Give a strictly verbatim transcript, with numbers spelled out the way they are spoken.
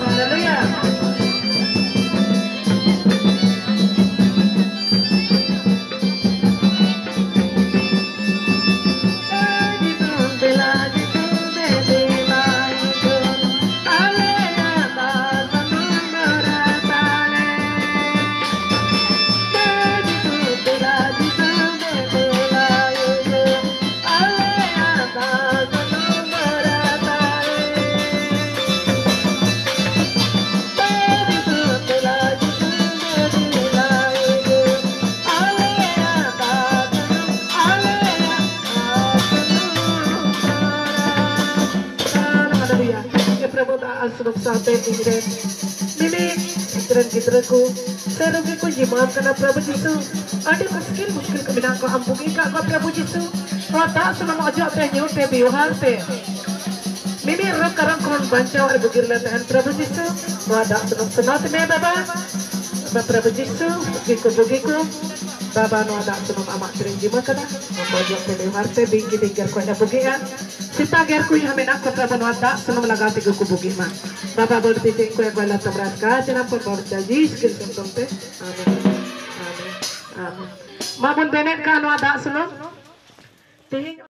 ᱦᱟᱞᱮᱞᱩᱭᱟ᱾ ᱮ ᱯᱨᱚᱵᱷᱩ, ᱫᱟᱜ ᱟᱨ ᱥᱩᱱᱩᱢ ᱥᱟᱶᱛᱮ ᱤᱧ ᱨᱮᱱ ᱢᱤᱢᱤᱫ ᱨᱮᱱ ᱜᱤᱫᱽᱨᱟᱹ ᱠᱚ ᱥᱮ ᱨᱩᱜᱤ ᱠᱚ ᱡᱤᱢᱟᱢ ᱠᱟᱱᱟ, ᱯᱨᱚᱵᱷᱩ ᱡᱤᱥᱩ᱾ ᱟᱹᱰᱤ ᱢᱩᱥᱠᱤᱞ, ᱢᱩᱥᱠᱤᱞ ᱠᱚ ᱢᱮᱱᱟᱜ ᱠᱚᱣᱟ, ᱟᱢ ᱵᱩᱜᱤ ᱠᱟᱜ ᱠᱚᱣᱟ, ᱯᱨᱚᱵᱷᱩ ᱡᱤᱥᱩ᱾ ᱱᱚᱣᱟ ᱫᱟᱜ ᱥᱩᱱᱩᱢ ᱚᱡᱚᱜ ᱛᱮ, ᱧᱩ ᱛᱮ, ᱵᱮᱣᱦᱟᱨ ᱛᱮ ᱢᱤᱢᱤᱫ ᱨᱳᱜᱽ ᱠᱟᱨᱚᱱ ᱠᱷᱚᱱ ᱵᱟᱧᱪᱟᱣ ᱟᱨ ᱵᱩᱜᱤ ᱨᱮᱞᱮ ᱛᱟᱦᱮᱱ, ᱯᱨᱚᱵᱷᱩ ᱡᱤᱥᱩ᱾ ᱱᱚᱣᱟ ᱫᱟᱜ ᱥᱩᱱᱩᱢ ᱥᱚᱱᱚᱛ ᱢᱮ, ᱵᱟᱵᱟ᱾ ᱵᱟᱵᱟ, ᱯᱨᱚᱵᱷᱩ ᱡᱤᱥᱩ, ᱵᱩᱜᱤ ᱠᱚ, ᱵᱩᱜᱤ ᱠᱚ, ᱵᱟᱵᱟ, ᱱᱚᱣᱟ ᱫᱟᱜ ᱥᱩᱱᱩᱢ ᱟᱢᱟᱜ ᱛᱤᱨᱤᱧ ᱡᱤᱢᱟᱹ ᱠᱟᱫᱟ, ᱱᱚᱣᱟ ᱠᱚ ᱚᱡᱚᱜ ᱛᱮ, ᱵᱮᱣᱦᱟᱨ ᱛᱮ, ᱵᱤᱧ ᱠᱤᱫᱤᱧ ᱜᱮᱨ ᱠᱷᱚᱱ ᱮ ᱵᱩᱜᱤᱜᱼᱟ᱾ ᱥᱮᱛᱟ ᱜᱮᱨ ᱠᱚ ᱡᱟᱦᱟᱸ ᱢᱮᱱᱟᱜ ᱠᱚ, ᱯᱨᱚᱵᱷᱩ, ᱱᱚᱣᱟ ᱫᱟᱜ ᱥᱩᱱᱩᱢ ᱞᱟᱜᱟᱣ ᱛᱮᱜᱮ ᱠᱚ ᱵᱩᱜᱤᱜ ᱢᱟ᱾ ᱵᱟᱵᱟ, ᱵᱟᱹᱲᱛᱤ ᱪᱮᱫ ᱠᱚ ᱮᱠᱵᱟᱨ ᱞᱟᱛᱟᱢ ᱨᱟᱥᱠᱟ ᱡᱟᱱᱟᱢ ᱯᱚᱨ ᱵᱟᱵᱟ ᱡᱤᱥᱩ ᱠᱨᱤᱥᱴᱚ ᱧᱩᱛᱩᱢ ᱛᱮ᱾ ᱟᱢᱮᱱ᱾ ᱟᱢᱮᱱ᱾ ᱟᱢᱮᱱ᱾ ᱢᱟ ᱵᱚᱱ ᱵᱮᱱᱮᱫ ᱠᱟᱜ ᱱᱚᱣᱟ ᱫᱟᱜ ᱥᱩᱱᱩᱢ᱾ ᱛᱮᱦᱮᱧ